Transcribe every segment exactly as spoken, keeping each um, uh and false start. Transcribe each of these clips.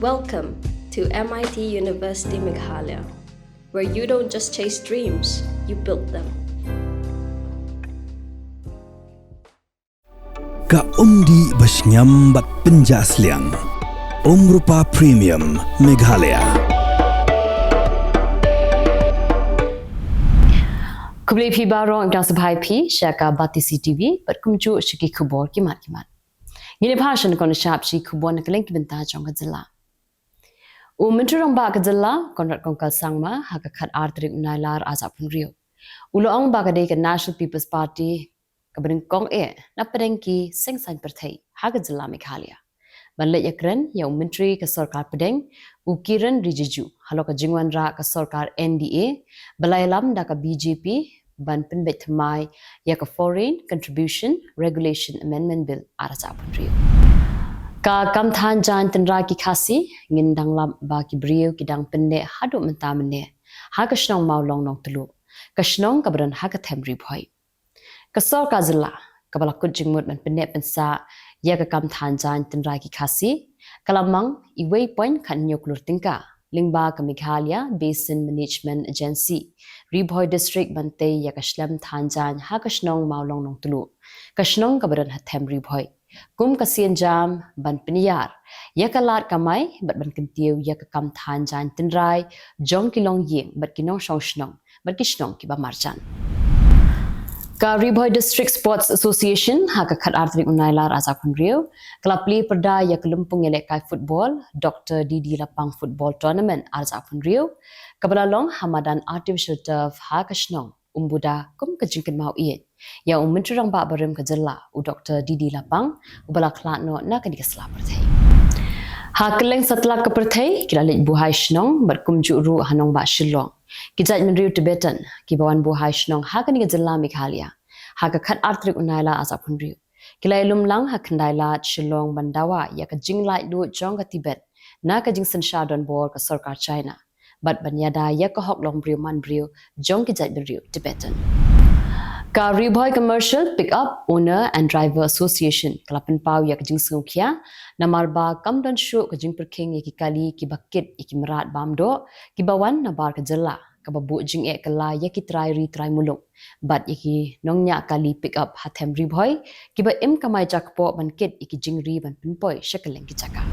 Welcome to M I T University Meghalaya, where you don't just chase dreams, you build them. Ka umdih ba shngiam bad pynjah sliang. Umrupa Premium Meghalaya. Khublei phi baroh, ngi dang sngewbha ïa phi sha ka Batesi T V bad kumjuh sha ki khubor ki mat ki mat. Ngin ïa phai sha kane ka shap sha ki khubor na ka liang ki bynta jong ka jylla. U Myntri Rangbah ka jylla Conrad Kongkal Sangma ha ka khatar tarik u Nailar arhajar arphew hynriew u la ong ba ka dei ka National People's Party kaba nyngkong eh na pdeng ki seng saiñ pyrthei ha ka jylla Meghalaya ban leit ïakren ïa u Myntri ka sorkar pdeng u Kiren Rijiju halor ka jingwanrah ka sorkar N D A ba la ïalam da ka B J P ban pynbeit thymmai ïa ka Foreign Contribution Regulation Amendment Bill arhajar arphew hynriew. Ka kam than jaiñ tynrai ki Khasi ngin dang lap ba ki briew ki dang pynneh haduh mynta mynne ha ka shnong Mawlong Nongtluh, ka shnong kaba don ha ka them Ri Bhoi. Ka sorkar jylla kaba la kut jingmut ban pynneh pynsah ïa ka kam than jaiñ tynrai ki Khasi ka la mang iwei point khathynñiew klur tyngka lyngba ka Meghalaya Basin Management Agency, Ri Bhoi District ban tei ïa ka shlem than jaiñ ha ka shnong Mawlong Nongtluh, ka shnong kaba don ha them Ri Bhoi, kum ka sienjam ban pynïar ïa ka lad kamai bad ban kyntiew ïa ka kam than jaiñ tynrai jong ki longïing bad ki nongshong shnong bad ki shnong kiba marjan. Ka Ri Bhoi District Sports Association ha ka khatar tarik u Nailar arhajar arphew hynriew ka la plie pyrda ïa ka lympung ïalehkai football Doctor D D Lapang Football Tournament arhajar arphew hynriew kaba la long ha madan artificial turf ha ka shnong Umbuda kum ka jingkynmaw ïeit ïa u Myntri Rangbah barim ka jylla u Doctor D D Lapang uba la khlad noh na kane ka sla pyrthei. Ha kylleng satlak ka pyrthei ki la leit buhai shnong bad kumjuh ruh ha nongbah Shillong ki jaitbynriew Tibetan kiba wan buhai shnong ha kane ka jylla Meghalaya ha ka khatar tarik u Nailar arhajar arphew hynriew ki la ïalum lang ha Khyndai Lad Shillong ban dawa ïa ka jinglaitluid jong ka Tibet na ka jingsynshar donbor ka sorkar China bad ban ïada ïa ka hok longbriew manbriew jong ki jaitbynriew Tibetan. Ka Ri Bhoi Commercial Pickup Owner and Driver Association ka la pynpaw ïa ka jingsngewkhia namar ba kam don shuh ka jingpyrkhing ïa ki kali kiba kit ïa ki mrad bam doh kiba wan nabar ka jylla kaba buh jingeh kylla ïa ki trai ri trai muluk bad ïa ki nongñiah kali pickup ha them Ri Bhoi kiba im kamai jakpoh ban kit ïa ki jingri ban pynpoi sha kylleng ki jaka.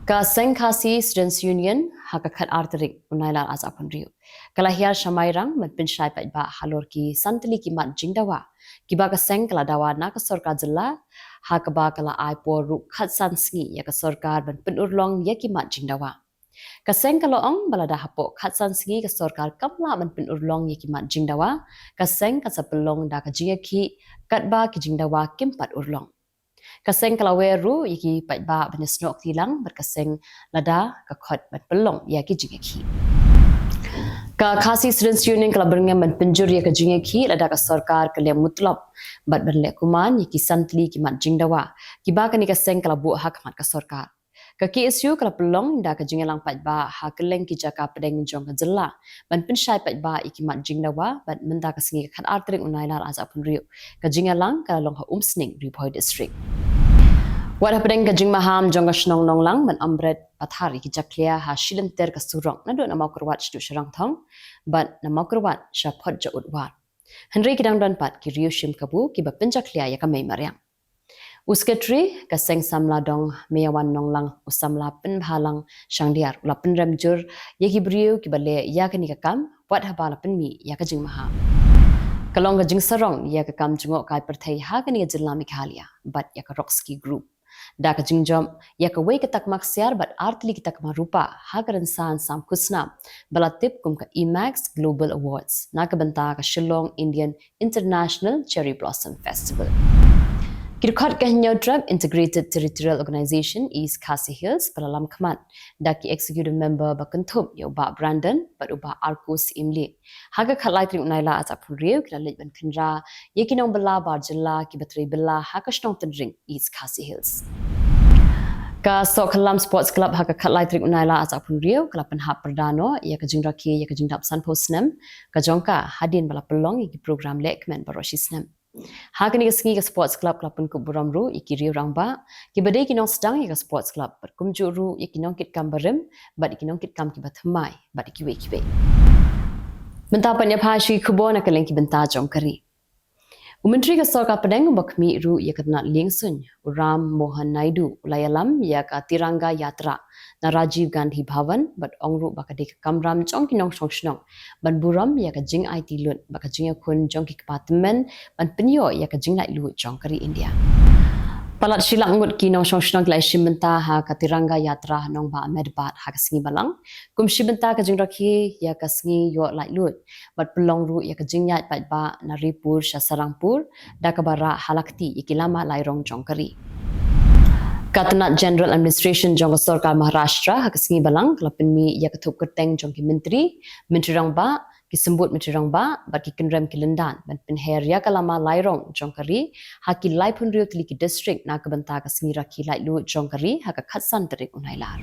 Ka seng Khasi Students Union ha ka khatar tarik u Nailar arhajar arphew hynriew ka la hiar sha Mairang ban pynshai paidbah halor ki san tylli ki mat jingdawa kiba ka seng ka la dawa na ka sorkar jylla ha kaba ka la ai por ruh khatsan sngi ïa ka sorkar ban pynurlong ïa ki mat jingdawa. Ka seng ka la ong ba lada hapoh khatsan sngi ka sorkar kam lah ban pynurlong ïa ki mat jingdawa, ka seng kan sa pynlong da ka jingïakhih katba ki jingdawa kim pat urlong. Ka seng ka la wer ruh ïa ki paidbah ban ïasnoh kti lang bad ka seng lada ka khot ban pynlong ïa ki jingïakhih. Ka Khasi Students Union ka la byrngem ban pynjur ïa ka jingïakhih lada ka sorkar ka leh mutlop bad ban leh kuman ïa ki san tylli ki mat jingdawa kiba kane ka seng ka la buh ha khmat ka sorkar. Ka K S U ka la pynlong da ka jingïalang paidbah ha kylleng ki jaka pdeng jong ka jylla ban pynshai paidbah ïa ki mat jingdawa bad mynta ka sngi ka khatar tarik u Nailar arhajar arphew hynriew ka jingïalang ka la long ha Umsning, Ri Bhoi District. Wat hapdeng ka jingmaham jong ka shnong Nonglang ban ym bret pathar ïa ki jakhlia ha shilynter ka surok naduh na Mawkyrwat shaduh sha Rangthong bad na Mawkyrwat sha Phot Jaud War, hynrei ki dang don pat ki riew shim kabu kiba pynjakhlia ïa ka mei mariang. U Secretary ka Seng Samla Dong Meyawan Nonglang, u Samla Pynbhalang Shangdiar, u la pynrem jur ïa ki briew kiba leh ïa kane ka kam wat haba la pynmih ïa ka jingmaham. Ka long ka jingsarong ïa ka kam jngohkai pyrthei ha kane ka jylla Meghalaya bad ïa ka Rock Ski Group da ka jingjop ïa kawei ka takma ksiar bad ar tylli ki takma rupa ha ka rynsan sam khusnam ba la tip kum ka IMAX Global Awards na ka bynta ka Shillong Indian International Cherry Blossom Festival. Ki dkhot ka Hynñiewtrep Integrated Territorial Organization East Khasi Hills ba la lam khmat da ki Executive Member ba kynthup ïa u Bah Brandon bad u Bah Arkus Imli ha ka khatlai tarik u Nailar arhajar arphew hynriew ki la leit ban khynra ïa ki nongbylla bar jylla kiba trei bylla ha ka shnong Tynring, East Khasi Hills. Ka Sohkhynlam Sports Club ha ka khatlai tarik u Nailar arhajar arphew hynriew ka la pynhap pyrda noh ïa ka jingrakhe ïa ka jingdap sanphew snem ka jong ka hadien ba la pynlong ïa ki program lehkmen baroh shi snem. Ha kane ka sngi ka Sports Club ka la pynkup burom ruh ïa ki riew rangbah kiba dei ki nongsdang ïa ka Sports Club bad kumjuh ruh ïa ki nongkitkam barim bad ïa ki nongkitkam kiba thymmai bad ïa kiwei kiwei. Mynta pat ngin ïa phai sha ki khubor na kylleng ki bynta jong ka ri. U Myntri ka Sorkar Pdeng uba khmih ruh ïa ka tnat liengsuiñ, u Ram Mohan Naidu, u la ïalam ïa ka Tiranga Yatra na Rajiv Gandhi Bhavan bad ong ruh ba ka dei ka kamram jong ki nongshong shnong ban burom ïa ka jingaiti lut bad ka jingïakhun jong ki kpa tymmen ban pynïoh ïa ka jinglaitluid jong ka ri India. Palat shi lak ngut ki nongshong shnong ki la ïashim bynta ha ka Tiranga Yatra ha nongbah Ahmedabad ha ka sngi Balang kum shi bynta ka jingrakhe ïa ka sngi ïoh laitluid bad pynlong ruh ïa ka jingïaid paidbah na Raipur sha Sarampore da kaba rah ha la kti ïa ki lama lairong jong ka ri. Ka tnat General Administration jong ka Sorkar Maharashtra ha ka sngi Balang ka la pynmih ïa ka thup kyrteng jong ki myntri, myntri rangbah, ki symbud myntri rangbah bad ki kynrem ki lyndan ban pynher ïa ka lama lairong jong ka ri ha ki laiphew hynriew tylli ki district na ka bynta ka sngi rakhe laitluid jong ka ri ha ka khatsan tarik u Nailar.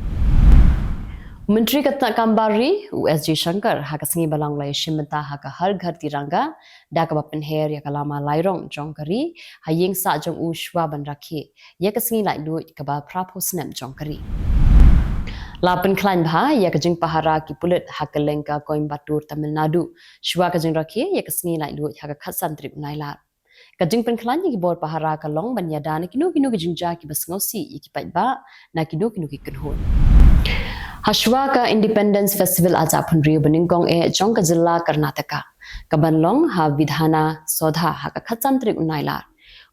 Myntri ka tnat kam bar ri, u S Jaishankar, ha ka sngi Balang u la ïashim bynta ha ka Har Ghar Tiranga da kaba pynher ïa ka lama lairong jong ka ri ha ïing sah jong u shwa ban rakhe ïa ka sngi laitluid kaba phraphew snem jong ka ri. La pynkhlaiñ bha ïa ka jingpahara ki pulit ha kylleng ka Coimbatore, Tamil Nadu shwa ka jingrakhe ïa ka sngi laitluid ha ka khatsan tarik u Nailar. Ka jingpynkhlaiñ ïa ki bor pahara ka long ban ïada na kino kino ki jingjia kiba sngewsih ïa ki paidbah na kino kino ki kynhun. Hashwa ka Independence Festival arhajar arphew hynriew banyngkong eh jong ka jylla Karnataka ka ban long ha Vidhana Soudha ha ka khatsan tarik u Nailar,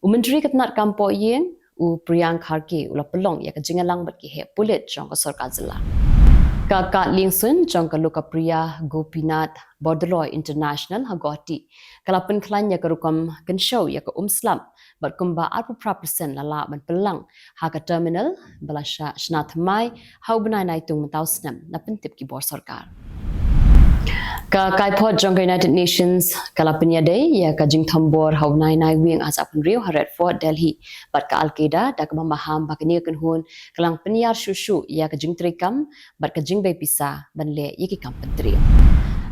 u Myntri ka tnat kam poh ïing, u Priyank Kharge, u la pynlong ïa ka jingïalang bad ki heh pulit jong ka sorkar jylla. Ka kad liengsuiñ jong ka Lokapriya Gopinath Bordoloi International ha Guwahati ka la pynkhlaiñ ïa ka rukom kynshew ïa ka umslap bad kumba arphew phra percent la lah ban pynlang ha ka terminal ba la shna thymmai ha u bnai Naitung mynta u snem na pyntip ki bor sorkar. Ka kaiphod jong ka United Nations ka la pynïadei ïa ka jingthombor ha u bnai Naiwieng arhajar arphew hynriew ha Red Fort Delhi bad ka Al Qaeda da kaba maham ba kane ka kynhun ka la pynïar shuh shuh ïa ka jingtreikam bad ka jingbei pisa ban leh ïa ki kam pyntriem.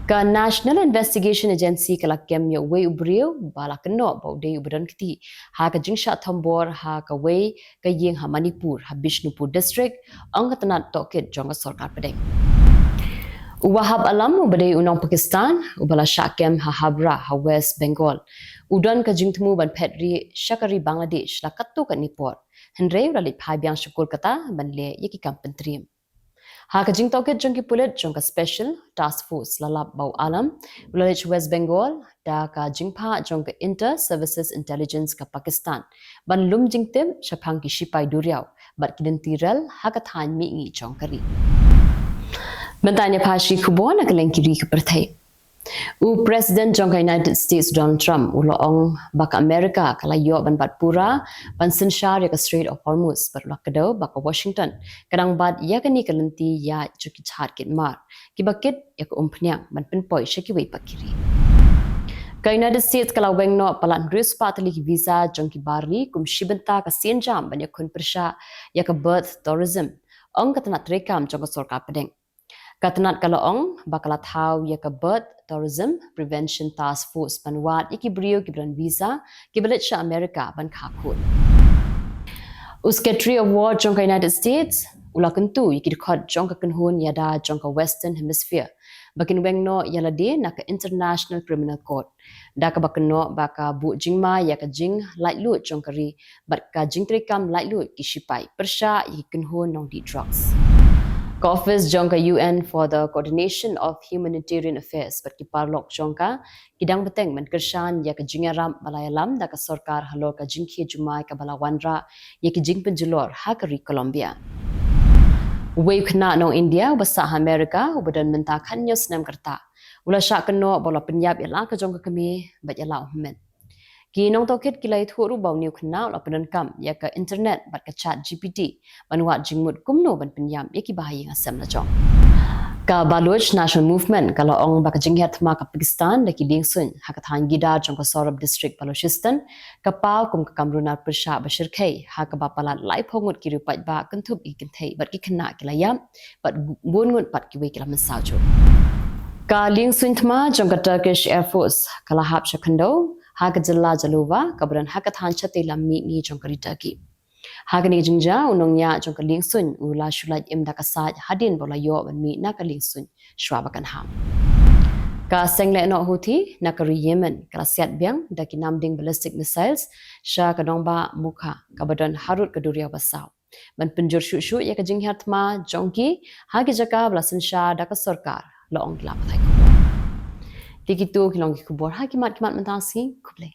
Ka National Investigation Agency ka la kem ïa uwei u briew ba la kynnoh ba u dei uba don kti ha ka jingshah thombor ha kawei ka ïing ha Manipur ha Bishnupur District, ong ka tnat tohkit jong ka sorkar pdeng. U Wahab Alam uba dei u nong Pakistan uba la shah kem ha Howrah ha West Bengal u don ka jingthmu ban phet rieh sha ka ri Bangladesh la katto katne por, hynrei u la leit phai biang sha Kolkata ban leh ïa ki kam pyntriem. Ha ka jingtohkit jong ki pulit jong ka Special Task Force la lap ba u Alam u la leit sha West Bengal da ka jingphah jong ka Inter Services Intelligence ka Pakistan ban lum jingtip shaphang ki shipai duriaw bad ki lynti rel ha ka thaiñ mihngi jong ka ri. Mynta ngin ïa phai sha ki khubor na kylleng ki ri ka pyrthei. U President jong ka United States, Donald Trump, u la ong ba ka America ka la ïoh ban bat pura ban synshar ïa ka Strait of Hormuz bad u la kdew ba ka Washington ka dang bat ïa kane ka lynti ïaid jong ki jhad kit mar kiba kit ïa ka umphniang ban pynpoi sha kiwei pat ki ri. Ka United States ka la weng noh palat hynriew spah tylli ki visa jong ki bar ri kum shi bynta ka sienjam ban ïakhun pyrshah ïa ka birth tourism, ong ka tnat treikam jong ka sorkar pdeng. Ka tnat ka la ong ba ka la thaw ïa ka Birth Tourism Prevention Task Force ban wad ïa ki briew kiba don visa kiba leit sha America ban kha khun. U Secretary of War jong ka United States u la kyntu ïa ki dkhot jong ka kynhun ïada jong ka Western Hemisphere ba kin weng noh ïa lade na ka International Criminal Court da kaba kynnoh ba ka buh jingma ïa ka jinglaitluid jong ka ri bad ka jingtreikam laitluid ki shipai pyrshah ïa ki kynhun nongdih drugs. Ka office jong ka U N for the Coordination of Humanitarian Affairs bad ki paralok jong ka ki dang bteng ban kyrshan ïa ka jingïarap ba la ïalam da ka sorkar halor ka jingkhie jumai kaba la wanrah ïa ki jingpynjulor ha ka ri Colombia. Uwei u khynnah nong India uba sah ha America uba don mynta khathynñiew snem ka rta u la shah kynnoh ba u la pynïap ïa la ka jong ka kmie bad ïa la u hynmen. Ki nongtohkit ki la ïathuh ruh ba une u khynnah u la pyndonkam ïa ka internet bad ka Chat G P T ban wad jingmut kumno ban pynïap ïa ki bahaïing hasem lajong. Ka Baloch National Movement ka la ong ba ka jinghiar thma ka Pakistan da ki liengsuiñ ha ka thaiñ Gidar jong ka Sorab District Balochistan ka paw kum ka kam runar pyrshah ba shyrkhei ha kaba palat laiphew ngut ki riew paidbah kynthup ïa ki kynthei bad ki khynnah ki la ïap bad bun ngut pat kiwei ki la mynsaw jur. Ka liengsuiñ thma jong ka Turkish Air Force ka la hap sha khyndew ha ka jylla Jaluva, kaba don ha ka thaiñ shatei lam mihngi jong ka ri Turkey. Ha kane ka jingjia, u nongñiah jong ka liengsuiñ u la shu lait im da ka said hadien ba u la ïoh ban mih na ka liengsuiñ shuwa ba kan ham. Ka seng lehnoh Houthi na ka ri Yemen ka la siat biang da ki namding ballistic missiles sha ka nongbah Mukha kaba don harud ka duriaw ba saw ban pynjur shuh shuh ïa ka jinghiar thma jong ki ha ki jaka ba la synshar da ka sorkar, la ong ki lad pathai khubor. Te kito ki long ki khubor ha ki mat ki mat mynta shi, khublei.